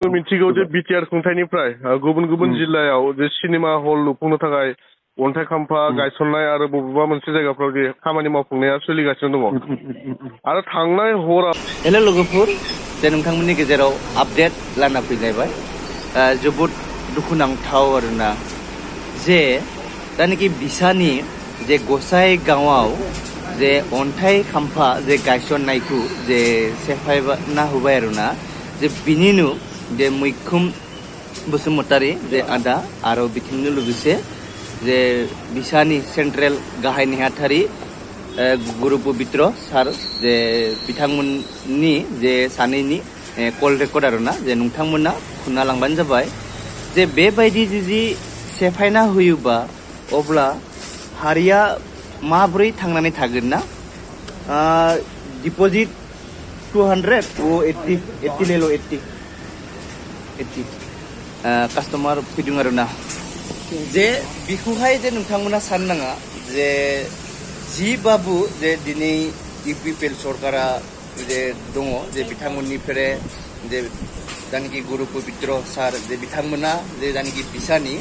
मिथिगौ जे बिटिआर खुंथायनिफ्राय गुबुन गुबुन जिल्लायाव जे सिनेमा हल लुफुंनो थाखाय अन्थाइ खाम्फा गायसननाय आरो बबेबा मोनसे जायगाफ्राव जे खामानि मावफुंनाया सोलिगासिनो दङ आरो थांनाय हराव हेल' लोगोफोर जे नोंथांमोननि गेजेराव आपडेट लाना फैलायबाय जोबोद दुखुनांथाव आरोना जे दानिकि बिसानि जे गसाइगावआव जे अन्थाइ खाम्फा जे गायसननायखौ जे सेफायना होबाय आरोना जे बिनिनो जे मैखोम बसुमतारी जे आदा आरो बिथिंनो लोगोसे जे बिसानि सेन्ट्रेल गाहाय नेहाथारि गुरु पबित्र सार जे बिथांमोननि जे सानैनि कल रेकर्ड आरोना जे नोंथांमोना खुना लांबानो जाबाय जे बेबायदि जुदि सेफायना होयोबा अब्ला हारिया माब्रै थांनानै थागोन ना डिपजिट 200 80 लेलो 80 कास्टमार फैदों आरोना जे बेखौहाय जे नोंथांमोना साननाङा जे जि बाबु जे दिनै इउपिपिएल सरकारा जे दङ जे बिथांमोननिफ्राय जे जानिकि गुरु पबित्र सार जे बिथांमोना जे जानिकि बिसानि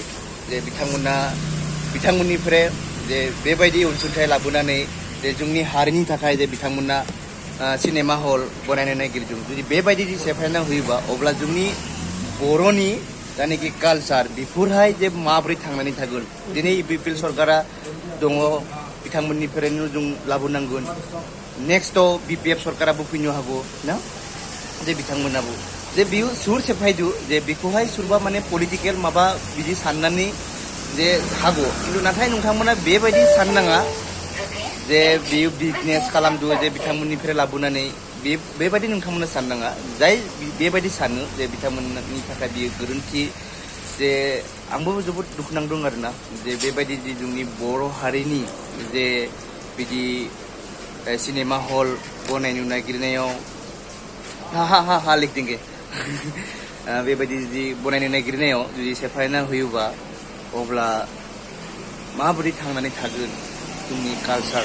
जे बिथांमोननिफ्राय जे बेबायदि अनसुंथाइ लाबोनानै जे जोंनि हारिनि थाखाय जे बिथांमोना सिनेमा हल बनायनो नागिरदों जुदि बेबायदि सेफायना होयोबा अब्ला जोंनि बर'नि जानिकि कालचार बेफोरहाय जे माब्रै थांनानै थागोन दिनै इउपिपिएल सरकारा दङ बिथांमोननिफ्रायनो जों लाबोनांगोन नेक्स्टआव बिपिएफ सरकाराबो फैनो हागौ ना जे बिथांमोनाबो जे बियो सुर सेफायदो जे बेखौहाय सोरबा माने पलिटिकेल माबा बिदि साननानै जे हागौ खिन्थु नाथाय नोंथांमोना बेबायदि साननाङा जे बियो बिजनेस खालामदो जे बिथांमोननिफ्राय लाबोनानै बेबायदि नोंथांमोना साननाङा जाय बेबायदि सानो जे बिथांमोननि थाखाय बियो गोरोन्थि जे आंबो जोबोद दुखुनांदों आरोना जे बेबायदि जे जोंनि बर' हारिनि जे बिदि सिनेमा हल बनायनो नागिरनायाव हा लिखदिंगे बेबायदि जुदि बनायनो नागिरनायाव जुदि सेफायना होयोबा अब्ला माबोरै थांनानै थागोन जोंनि कालचार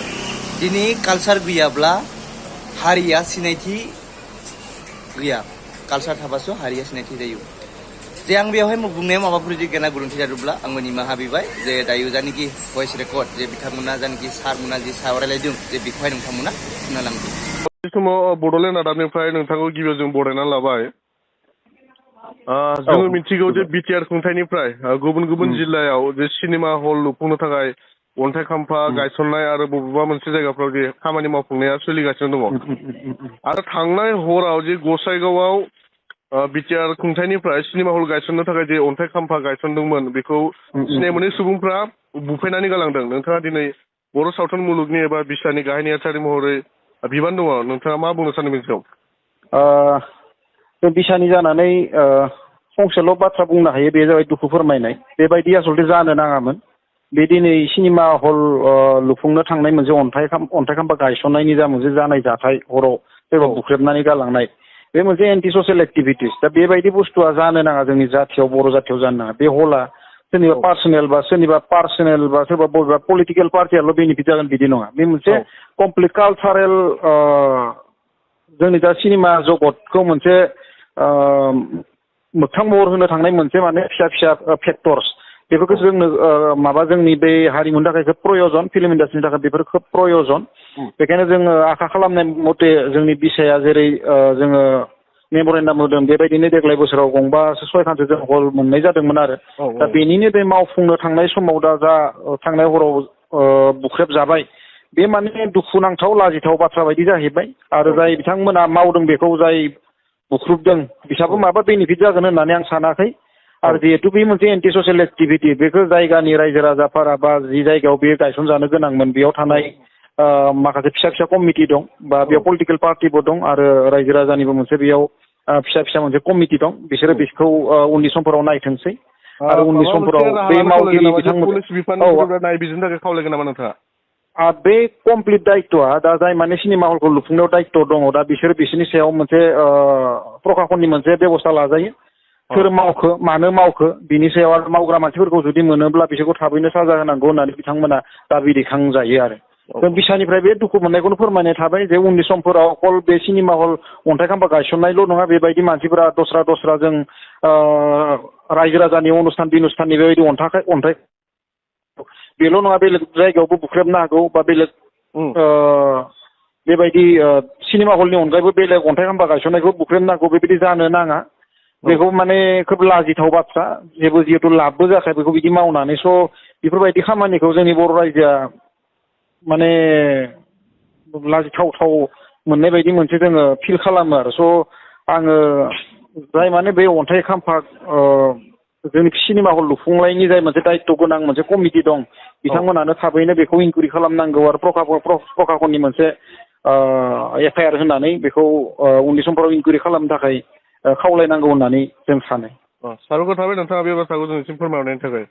दिनै कालचार गैयाब्ला हारिया सिनायथि गैया कालचार थाबासो हारिया सिनायथि जायो जे आं बेवहाय बुंनायाव माबाफोर जुदि गेना गोरोन्थि जादोंब्ला आंबो निमाहा बिबाय जे दायो जानिकि भइस रेकर्ड जे बिथांमोना जानिकि सारमोना जे सावरायलायदों जे बेखौहाय नोंथांमोना खोनालांदों बे समाव बड'लेण्ड रादाबनिफ्राय नोंथांखौ गिबियाव जों बरायनानै लाबाय जोङो मिथिगौ जे बिटिआर खुंथायनिफ्राय गुबुन गुबुन जिल्लायाव जे सिनेमा हल लुफुंनो थाखाय अन्थाइ खाम्फा गायसननाय आरो बबेबा मोनसे जायगाफ्राव जे खामानि मावफुंनाया सोलिगासिनो दङ आरो थांनाय हराव जे गसाइगावआव बिटिआर खुंथायनिफ्राय सिनेमा हल गायसननो थाखाय जे अन्थाइ खाम्फा गायसनदोंमोन बेखौ सिनाय मोनै सुबुंफ्रा बुफायनानै गालांदों नोंथाङा दिनै बर' सावथुन मुलुगनि एबा बिसानि गाहाय नेहाथारि महरै बिबान दङ नोंथाङा मा बुंनो सानो बेनि सायाव जों बिसानि जानानै फंसेल' बाथ्रा बुंनो हायो बे जाबाय दुखु फोरमायनाय बेबायदि आसलथे जानो नाङामोन बे दिनै सिनेमा हल लुफुंनो थांनाय मोनसे अन्थाइ खाम्फा गायसननायनि जा मोनसे जानाय जाथाय हराव सोरबा बुख्रेबनानै गालांनाय बे मोनसे एन्टि ससियेल एक्टिभिटिस दा बेबायदि बुस्थुआ जानो नाङा जोंनि जाथियाव बर' जाथियाव जानो नाङा बे हला सोरनिबा पार्सनेल बा सोरबा बबेबा पलिटिकेल पार्टियाल' बेनिफिट जागोन बिदि नङा बे मोनसे कमप्लिट कालचारेल जोंनि दा सिनेमा जगतखौ मोनसे मोगथां महर होनो थांनाय मोनसे माने फिसा फेक्टर्स बेफोरखौ जोंनो जोंनि बे हारिमुनि थाखाय खोब प्रयजन फिल्म इन्डास्ट्रिनि थाखाय बेफोर खोब प्रयजन बेखायनो जोङो आखा खालामनाय मथे जोंनि बिसाया जेरै जोङो मेम'रेन्डाम होदों बेबायदिनो देग्लाय बोसोराव गंबा 6खानसो जों हल मोननाय जादोंमोन आरो दा बेनिनो बे मावफुंनो थांनाय समाव दा जा थांनाय हराव बुख्रेब जाबाय बे माने दुखुनांथाव लाजिथाव बाथ्रा बायदि जाहैबाय आरो जाय बिथांमोना मावदों बेखौ जाय बुख्रुबदों बिसाबो माबा बेनिफिट जागोन होननानै आं सानाखै आरो जिहेतु बे मोनसे एन्टि ससियेल एक्टिभिटि बेखौ जायगानि रायजो राजाफोरा बा जि जायगायाव बे गायसनजानो गोनांमोन बेयाव थानाय माखासे फिसा कमिटि दं बा बेयाव पलिटिकेल पार्टिबो दं आरो रायजो राजानिबो मोनसे बेयाव फिसा मोनसे कमिटि दं बिसोरो बेखौ उननि समफोराव नायथोंसै आरो उननि समफोराव बे मावगिरि बिथांमोन नायबिजिरनो थाखाय खावलायगोन नामा नोंथाङा बे कमप्लिट दायित्वआ दा जाय माने सिनेमा हलखौ लुफुंनायाव दायित्व दङ दा बिसोरनि सायाव मोनसे प्रखाखननि मोनसे बेबस्था लाजायो सोर मावखो मानो मावखो बिनि सायाव आरो मावग्रा मानसिफोरखौ जुदि मोनोब्ला बिसोरखौ थाबैनो साजा होनांगौ होननानै बिथांमोना दाबि दैखांजायो आरो जों बिसानिफ्राय बे दुखु मोननायखौनो फोरमायनाय थाबाय जे उननि समफोराव अकल बे सिनेमा हल अन्थाइ खाम्फा गायसननायल' नङा बेबायदि मानसिफोरा दस्रा जों रायजो राजानि अनुस्थान बिनुस्थाननि बेबायदि अन्थाइ बेल' नङा बेलेग जायगायावबो बुख्रेबनो हागौ बा बेलेग बेबायदि सिनेमा हलनि अनगायैबो बेलेग अन्थाइ खाम्फा गायसननायखौ बुख्रेबनो हागौ बेबायदि जानो नाङा बेखौ माने खोब लाजिथाव बाथ्रा जेबो जिहेतु लाबबो जायाखै बेखौ बिदि मावनानै स' बेफोरबायदि खामानिखौ जोंनि बर' रायजोआ माने लाजिथाव मोननाय बायदि मोनसे जोङो फिल खालामो आरो स' आङो जाय माने बे अन्थाइ खाम्फा जोंनि सिनेमा हल लुफुंनायनि जाय मोनसे दायित्व गोनां मोनसे कमिटि दं बिथांमोनानो थाबैनो बेखौ इनकुवेरि खालामनांगौ आरो प्रखाखननि मोनसे एफआइआर होनानै बेखौ उननि समफोराव इनकुवेरि खालामनो थाखाय खावलायनांगौ होननानै जों सानो साबायखर थाबाय नोंथाङा बे बाथ्राखौ जोंनिसिम फोरमायहरनायनि थाखाय